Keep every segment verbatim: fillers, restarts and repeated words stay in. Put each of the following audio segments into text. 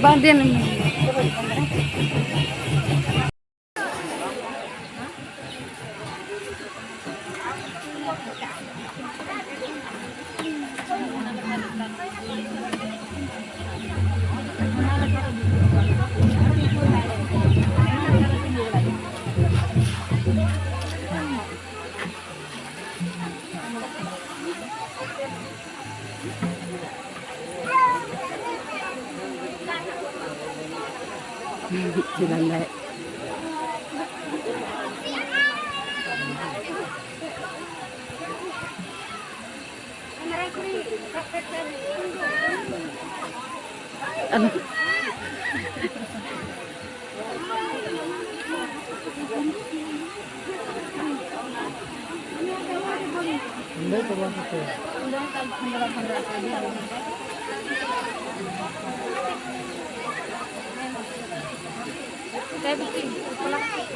ᱵᱟᱝ ᱫᱤᱱ᱾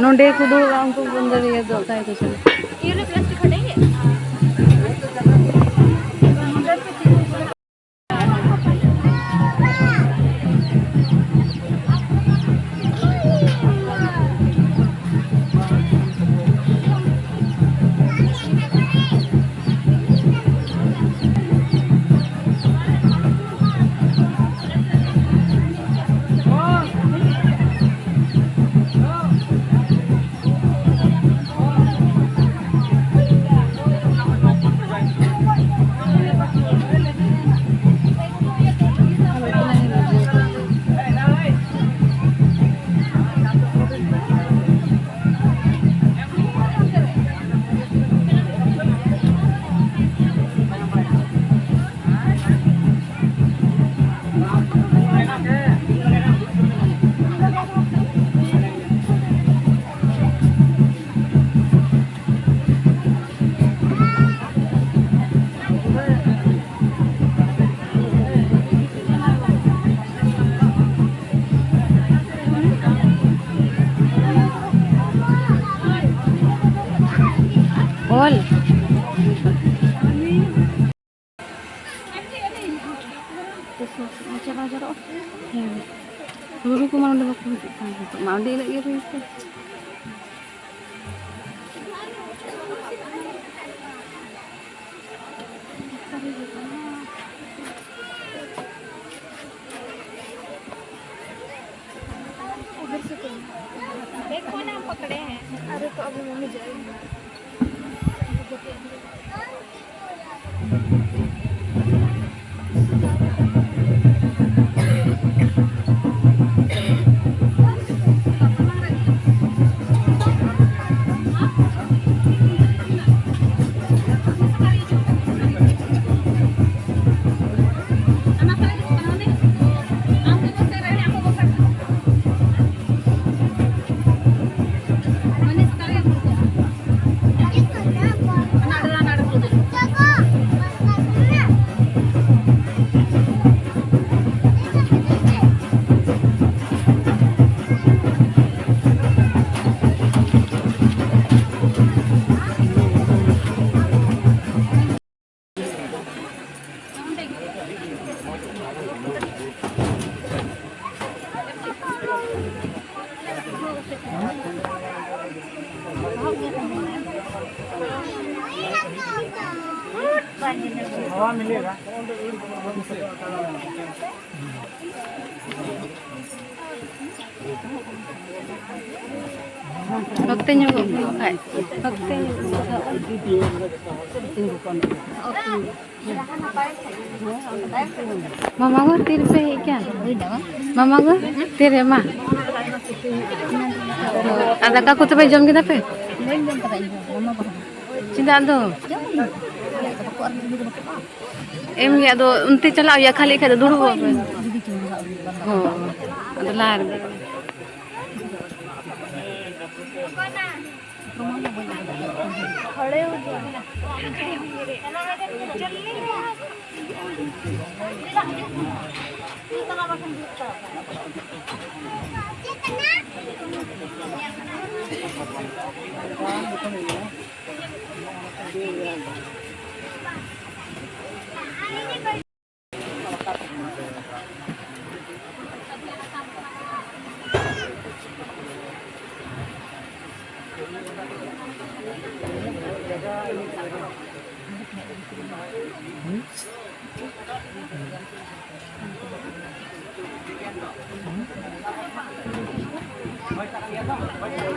ᱱᱚᱰᱮ ᱠᱚ ᱫᱩᱲᱩᱵᱼᱟ, ᱩᱱᱠᱩ ᱵᱚᱱ ᱫᱟᱲᱮᱭᱟᱜᱼᱟ, ᱫᱚ ᱚᱠᱟ ᱜᱮᱠᱚ ᱪᱟᱞᱟᱜᱼᱟ᱾ ᱚᱞ᱾ ᱪᱟᱞᱟᱣ ᱡᱟᱣᱨᱟᱜᱼᱟ᱾ ᱦᱮᱸ᱾ ᱨᱩᱨᱩ ᱠᱚᱢᱟ ᱱᱚᱸᱰᱮ ᱵᱟᱠᱚ ᱦᱤᱡᱩᱜ ᱠᱟᱱ ᱱᱤᱛᱚᱜ ᱢᱟ᱾ ᱚᱸᱰᱮ ᱮᱱᱮᱡ ᱜᱮ ᱦᱩᱭ ᱠᱚᱜᱼᱟ᱾ अरे तो अभी मम्मी जाएगी। ᱚᱠᱛᱮ ᱧᱚᱜᱚᱜ ᱢᱮ ᱵᱟᱠᱷᱟᱡ᱾ ᱚᱠᱛᱮ ᱧᱚᱜᱚᱜ ᱢᱮ᱾ ᱢᱟᱢᱟ ᱜᱚ, ᱛᱤᱨᱮᱯᱮ ᱦᱮᱡ ᱠᱟᱱ? ᱢᱟᱢᱟ ᱜᱚ, ᱛᱤᱨᱮ ᱢᱟ? ᱟᱨ ᱫᱟᱠᱟ ᱠᱚ ᱛᱚᱵᱮ ᱡᱚᱢ ᱠᱮᱫᱟ ᱯᱮ? ᱪᱮᱫᱟᱜ ᱫᱚ? ᱮᱢ ᱜᱮ, ᱟᱫᱚ ᱚᱱᱛᱮ ᱪᱟᱞᱟᱜ ᱦᱩᱭᱩᱜᱼᱟ, ᱠᱷᱟᱹᱞᱤ ᱠᱷᱟᱡ ᱫᱚ ᱫᱩᱲᱩᱵ ᱟᱵᱚᱱ᱾ ᱦᱚᱸ, ᱟᱫᱚ ᱞᱟᱦᱟ ᱨᱮᱫᱚ᱾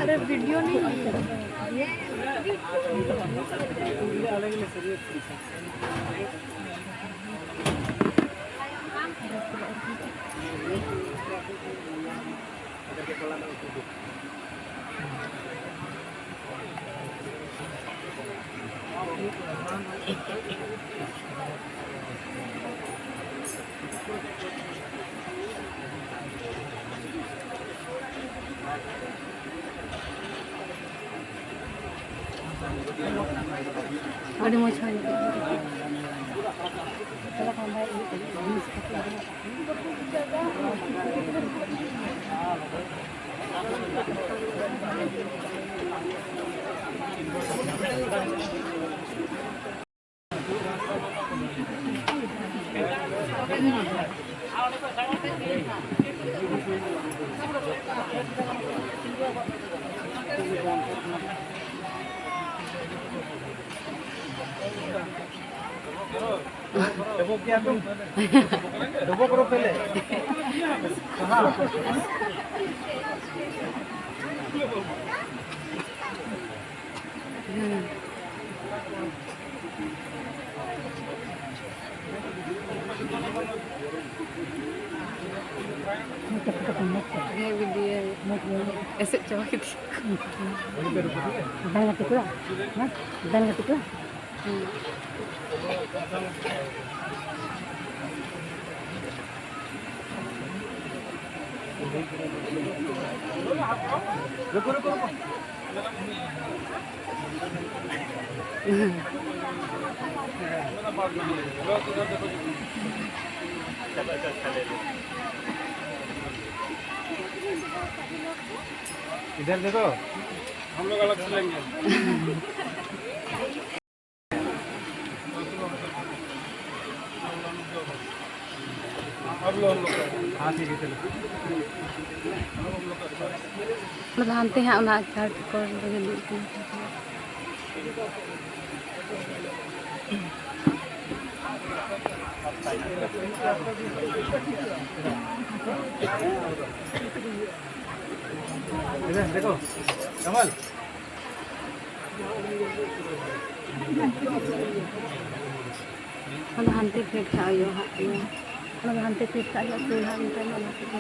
अरे, वीडियो नहीं है। ᱟᱹᱰᱤ ᱢᱚᱡᱽ ᱦᱩᱭ ᱠᱚᱜᱼᱟ᱾ ᱰᱚᱵᱚᱜ ᱜᱮᱭᱟ ᱠᱚ᱾ ᱰᱚᱵᱚᱜ ᱨᱚ ᱯᱮᱞᱮ᱾ ᱦᱮᱸ᱾ ᱦᱮᱸ, ᱵᱤᱫᱤᱭᱟᱹ ᱮᱥᱮᱫ ᱪᱟᱵᱟ ᱠᱮᱫᱮᱭᱟ᱾ ᱵᱟᱝ ᱜᱟᱛᱮ ᱠᱚᱲᱟ, ᱦᱮᱸ? ᱵᱟᱝ ᱜᱟᱛᱮ ᱠᱚᱲᱟ᱾ ᱦᱮᱸ᱾ इधर देखो, हम लोग अलग से लेंगे। ᱟᱫᱚ ᱦᱟᱱᱛᱮ ᱦᱟᱸᱜ ᱚᱱᱟ ᱜᱷᱟᱴ ᱠᱚ ᱨᱮᱜᱮ ᱫᱩᱲᱩᱵ ᱠᱟᱱᱟ᱾ ᱟᱫᱚ ᱦᱟᱱᱛᱮ ᱯᱷᱮᱰ ᱠᱟᱜ ᱦᱩᱭᱩᱜᱼᱟ ᱦᱟᱸᱜ, ᱤᱭᱟᱹ᱾ ᱚᱱᱟ ᱫᱚ ᱦᱟᱱᱛᱮ ᱯᱷᱮᱰ ᱠᱟᱜ ᱦᱩᱭᱩᱜᱼᱟ, ᱥᱩᱨ ᱦᱟᱸᱜ ᱱᱤᱛᱚᱜ ᱫᱚ ᱚᱱᱟ ᱠᱚᱫᱚ᱾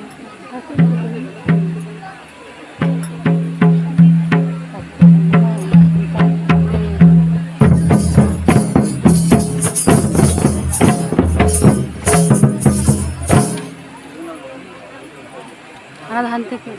ᱚᱱᱟ ᱫᱚ ᱦᱟᱱᱛᱮ ᱯᱷᱮᱰ᱾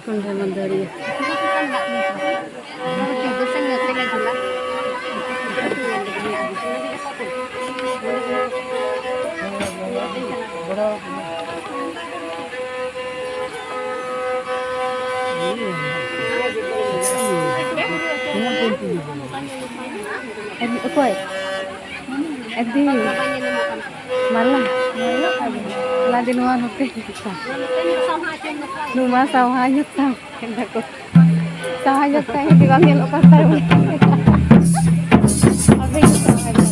ᱠᱚᱸᱰᱷᱟ ᱢᱟᱹᱫᱟᱹᱲᱤᱭᱟᱹ᱾ ᱚᱠᱚᱭ? ᱮᱫᱤ᱾ ᱢᱟᱞᱟ᱾ ᱞᱟᱫᱮ ᱱᱚᱣᱟ ᱱᱚᱛᱮ᱾ ᱱᱚᱣᱟ ᱥᱟᱣᱦᱟ ᱧᱚᱜ ᱛᱟᱢ᱾ ᱥᱟᱦᱟ ᱧᱚᱜ ᱛᱟᱭ ᱡᱩᱫᱤ ᱵᱟᱝ ᱧᱮᱞᱚᱜ ᱠᱟᱱ ᱛᱟᱭ ᱵᱚᱞᱮ᱾ ᱟᱵᱮᱱ ᱜᱮ ᱥᱟᱦᱟ ᱧᱚᱜ᱾